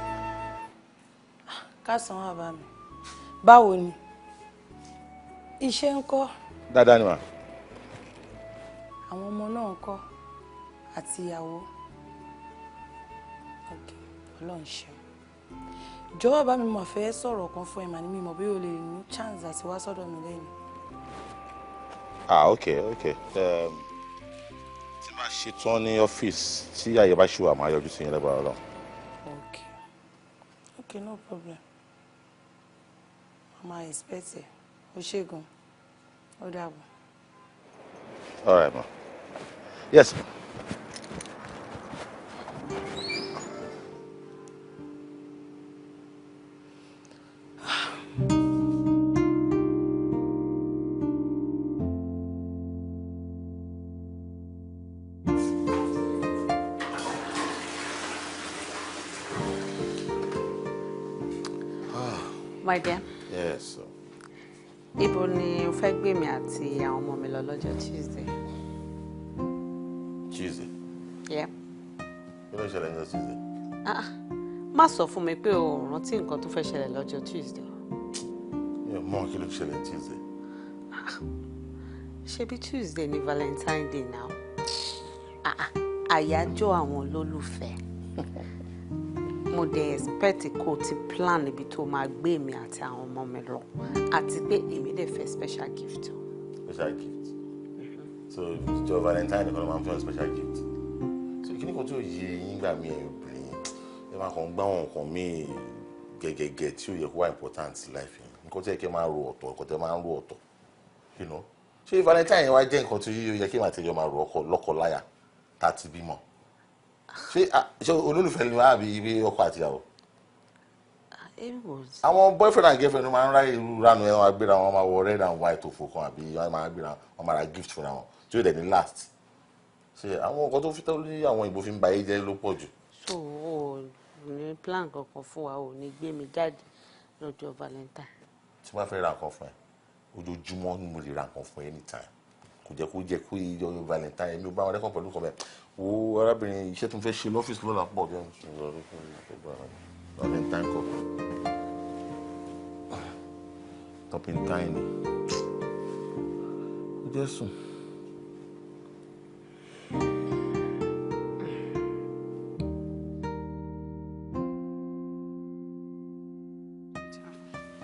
Káàsán wà bá mi. Báwo ni? Iṣẹ́ ń kọ́? Dáadáa ni ma. Àwọn ọmọ náà ń kọ́ àti ìyàwó. Ok, Ọlọ́run ṣeun. Jọ̀wọ́ bá mi mọ̀ fẹ́ sọ̀rọ̀ kan fún ẹ mà ní mi mọ̀ bí o lè ní chance àti wá sọ́dọ̀ mi lẹ́nu. Ah, okay, okay. Tí máa ṣe tán ní ọ́fíìsì tí àyè bá ṣì wà máa yọjú sí yín lẹ́gbàá Ọlọ́run. Okay, okay, no problem. Mama expect ẹ. O ṣé gan. Ó dàbọ̀. All right, ma. Yes. My dear. Yes, sir. Ibo ni o fẹ́ gbé mi àti àwọn ọmọ mi lọ lọ́jọ́ Tuesday? Tuesday? Yeah. Kí ló ń ṣẹlẹ̀ ní Tuesday? Ah, má sọ fún mi pé o ò rántí nǹkan tó fẹ́ ṣẹlẹ̀ lọ́jọ́ Tuesday. Mi ò mọ̀ kí ló ṣẹlẹ̀ ní Tuesday. Ṣebí Tuesday ni Valentine Day now. Ah, àyájọ́ àwọn olólùfẹ́. Mo dẹ̀ expect kó o ti plan ibi tó máa gbé mi àti àwọn ọmọ mi lọ, àti pé èmi dẹ̀ fẹ́ special gift. Special gift. So ìjọ Valentine nìkan ló máa ń fẹ́ special gift. So kí ni kò tí ò yé yín gbà mí, ẹ̀yin obìnrin, ẹ máa kàn ń gbá àwọn nǹkan míì gẹ́gẹ́gẹ́ tí ò yẹ kó wá important life yẹn. Nǹkan tí ẹ kẹ́ máa ro ọ̀tọ̀, nǹkan tí ẹ máa ń ro ọ̀tọ̀. You know? Ṣé Valentine yẹn wá jẹ́ nǹkan tí ó yẹ kí màá tẹ̀lé máa ro ọkọ lọ́kọ láya tá a ti bímọ? Ṣé olólùfẹ́ ni wàá bí ibi ọkọ àtìyàwó? Àwọn boyfriend and girlfriend ló máa ń ráyè irú ránu ẹ, wọn á gbéra wọn máa wọ red and white òfò kan, àbí wọn máa gbéra wọn máa ra gift fúnra wọn tí ó dẹ̀ ní last. Ṣé àwọn nǹkan tó fi tó ní àwọn ìbò fi ń ba ayé jẹ́ ló pọ̀ jù. So o ní plan kankan fún wa, o ní gbé mi jáde lọ́jọ́ Valentine? Tí wọ́n fẹ́ ra nǹkan fún ẹ, ojoojúmọ́ ni mo lè ra nǹkan fún ẹ anytime. Kò jẹ́ kó jẹ́ kó yọ Valentine, èmi ò bá wọn rẹ́kàn pẹ̀lú kan bẹ́ẹ̀. Wo arábìnrin, iṣẹ́ tó ń fẹ́ ṣe lọ́fíìsì lọ́la pọ̀ bí wọ́n ṣe lọ Valentine kọ̀. Topping time ni. Ó jẹ́ sùn.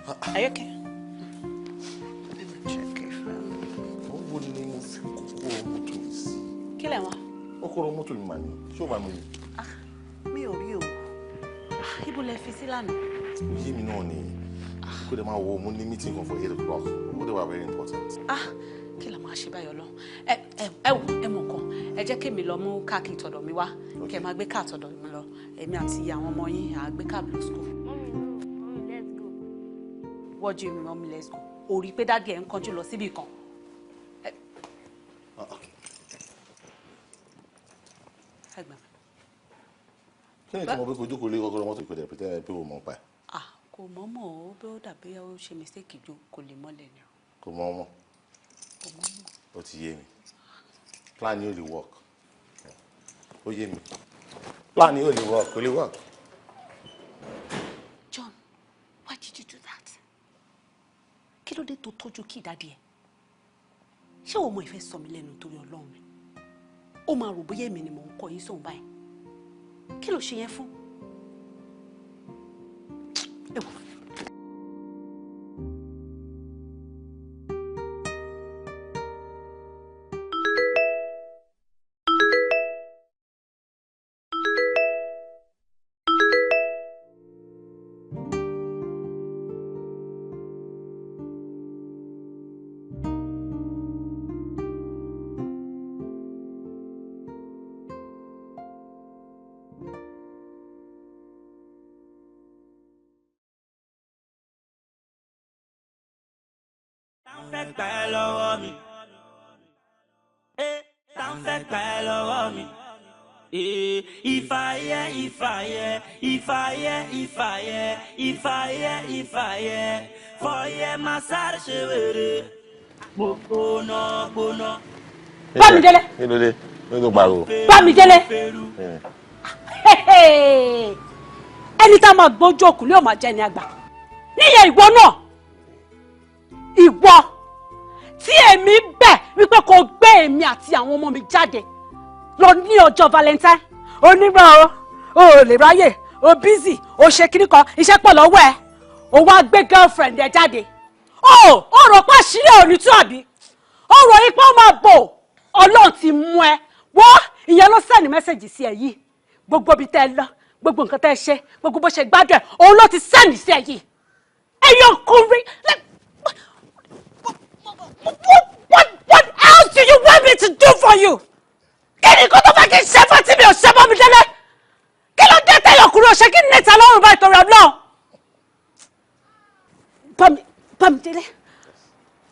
Are you okay? Let me check if Owó ni mo fi kọ́kọ́rọ́ mọ́tò mi sí. Kí lẹ̀ wá? Kọ́kọ́rọ́ mọ́tò mi mà ní. Ṣé o máa mi rí? Mi ò rí o. Ibo lẹ fi sí lánàá? Yé mi náà ni. Kó dẹ̀ máa wo, mo ní meeting kan for 8:00. Ó dẹ̀ wà very important. Ah, kí la máa ṣe báyọ̀ lọ? Ẹ ẹ wò, ẹ mọ̀ nǹkan. Ẹ jẹ́ kémi lọ mú káàkiri tọ̀dọ̀ mi wá. Kẹ́ máa gbé káà tọ̀dọ̀ mi lọ. Èmi àti àwọn ọmọ yín à gbé káà lọ school. Mommy, no. Mommy, let's go. What do you mean, mommy, let's go? O rí pé daddy ẹ̀ ń kánjú lọ síbì kan. Ẹ gbà mí. Kí ni tí mo bí kojú kò lé kọ́kọ́rọ́ mọ́tò, kò dẹ̀ pretend pé o mọ̀ pa ẹ̀? Ah, kò mọ̀ọ́mọ̀ o, bí ó dàbí ó ṣe mistake jo, kò lè mọ́lẹ̀ ni o. Kò mọ̀ ọmọ. Kò mọ̀ọ́mọ̀. Ó ti yé mi. Plan yóò lè work. Ó yé mi. Plan yóò lè work, kò lè work. John, why did you do that? Kí ló dé tó tọ́jú kí daddy ẹ̀? Ṣé o mọ ìfẹ́ sọ mi lẹ́nu torí Ọlọ́run ni? Ó máa rò bóyá èmi ni mò ń kọ yín sóhun báyìí. Kí ló ṣe yẹn fún? Ẹ wò. Fẹ́ gbà ẹ́ lọ́wọ́ mi. Tá ń fẹ́ gbà ẹ́ lọ́wọ́ mi. Ìfàyẹ́ ìfàyẹ́ ìfàyẹ́ ìfàyẹ́ ìfàyẹ́ ìfàyẹ́ fọyẹ́ máa sáré ṣe wèrè. Gbóná gbóná. Bámidélé. Kí ló dé? Kí ló tó pariwo? Bámidélé. Ẹni tá a máa gbójú òkú lé ò máa jẹ́ ni àgbà. Níyẹn ìwọ náà. Ìwọ tí èmi bẹ̀ wípé kò gbé èmi àti àwọn ọmọ mi jáde lọ ní ọjọ́ Valentine, onígbà o ò lè ráyè, o busy, o ṣe kíní kan, iṣẹ́ pọ̀ lọ́wọ́ ẹ, o wá gbé girlfriend ẹ jáde. O ò rò pé àṣírí ò ní tú àbí? O rò ipá ó máa bò, Ọlọ́run ti mú ẹ wọ́n. Ìyẹn ló sẹ́ni mẹ́sẹ̀gì sí ẹ yìí. Gbogbo ibi tẹ́ ẹ lọ, gbogbo nǹkan tẹ́ ẹ ṣe, gbogbo bó ṣe gbádùn ẹ, òun ló ti sẹ́ni sí ẹ yìí. Ẹ̀yin ọkùnrin, what else do you want me to do for you? Kí ni kó tó fẹ́ kí n ṣe fún tí mi ò ṣe mọ́ mi délé? Kí ló dé tẹ̀yọ̀ kúrò ṣe kí níta lọ́rùn bá ìtọ́rọ̀ náà? Bámidélé,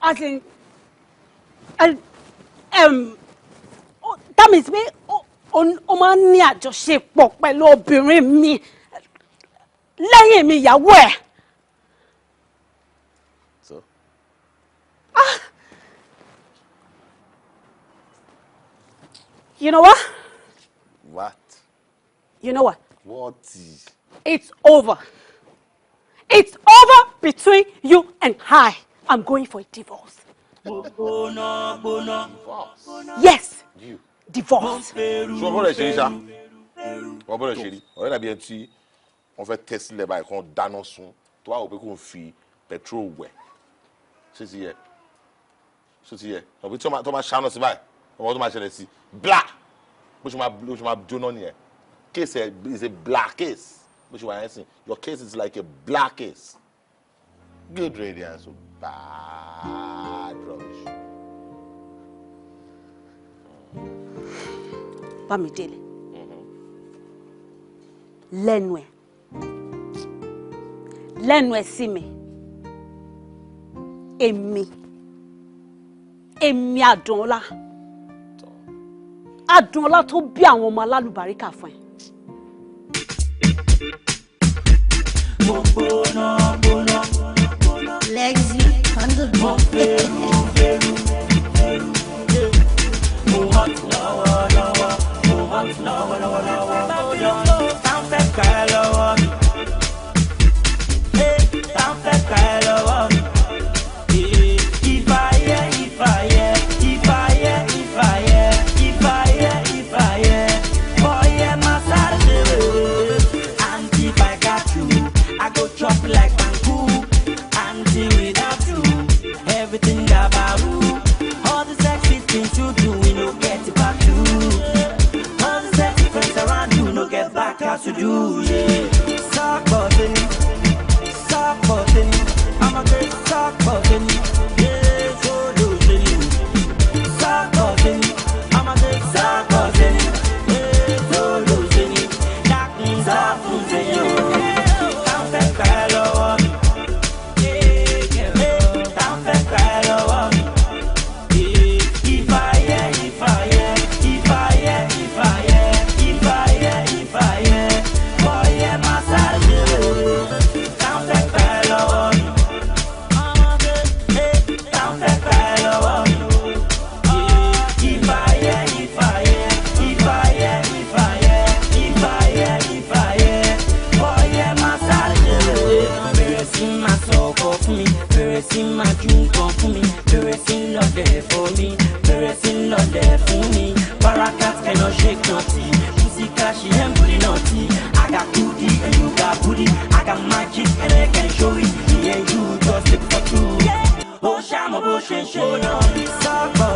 as in, that means pé o máa ń ní àjọṣepọ̀ pẹ̀lú obìnrin mi lẹ́yìn mi ìyàwó ẹ̀. Ah. You know what? What? You know what? What? It's over. It's over between you and I. I'm going for a divorce. Divorce? Yes. You. Divorce. Ṣé wọ́n bọ́dọ̀ ṣe rí ṣá? Wọ́n bọ́dọ̀ ṣe rí. Ọ̀rẹ́ dàbí ẹni tí wọ́n fẹ́ tẹ́ sílẹ̀ báyìí kan dáná sun tó wá wò pé kò ń fi petrol wẹ̀. Ṣé ti yẹ? Ṣé ti yẹ? Ọ̀bí tí wọ́n máa ṣáná sí báyìí, ọmọ tó máa ṣẹlẹ̀ sí black. Bó ṣe máa jóná nìyẹn. Case is a black case. Bó ṣe wà yẹn sìn, your case is like a black case. Good radiance, so bad rubbish. Bámidélé. Lẹ́nu ẹ̀. Lẹ́nu ẹ̀ sí mi. Èmi. Èmi Àdùnọlá. Àdùnọlá tó bí àwọn ọmọ alálùbáríkà fún ẹ. Mo gbóná gbóná. Lexi on the Mo fẹ́rù fẹ́rù. Mo hot lọ́wọ́ lọ́wọ́. Mo hot lọ́wọ́ lọ́wọ́ lọ́wọ́. Tá ń fẹ́ ká ẹ lọ́wọ́ mi. Tá ń fẹ́ ká ẹ lọ́wọ́ mi. Ìfàyẹ́ ìfàyẹ́ ìfàyẹ́ ìfàyẹ́ ìfàyẹ́ ìfàyẹ́ fọyẹ́ máa sáré ṣe wèrè. Aunty, if I got you, I go chop like banku. Aunty, without you, everything about you. All the sexy things you do, we no get back to. All the sexy friends around you, no get back as you do, yeah. Suck button, suck button. I'm a great suck button, yeah. So do you. Suck button, I'm a great suck button, yeah. So do you. Dákun sọ fún Sèyí. Tá ń fẹ́ ká ẹ lọ́wọ́ mi. Tá ń fẹ́ ká ẹ lọ́wọ́ mi. Ìfàyẹ́ ìfàyẹ́ ìfàyẹ́ ìfàyẹ́ ìfàyẹ́ ìfàyẹ́ fọyẹ́ máa sáré ṣe wèrè. Tá ń fẹ́ ká ẹ lọ́wọ́ mi. Tá ń fẹ́ ká ẹ lọ́wọ́ mi. Ìfàyẹ́ ìfàyẹ́ ìfàyẹ́ ìfàyẹ́ ìfàyẹ́ ìfàyẹ́ fọyẹ́ máa sáré ṣe wèrè. Bẹ̀rẹ̀ sí máa sọ ọkọ̀ fún mi, bẹ̀rẹ̀ sí máa ju nǹkan fún mi, bẹ̀rẹ̀ sí lọ́dẹ̀ fún mi, bẹ̀rẹ̀ sí lọ́dẹ̀ fún mi. Barakat cannot shake nothing, Pussycat she ain't booty naughty. I got booty and you got booty, I got magic and I can show it. Me and you just live for two. Ó ṣàmọ̀ bó ṣe ń ṣe náà. Sọ́kọ̀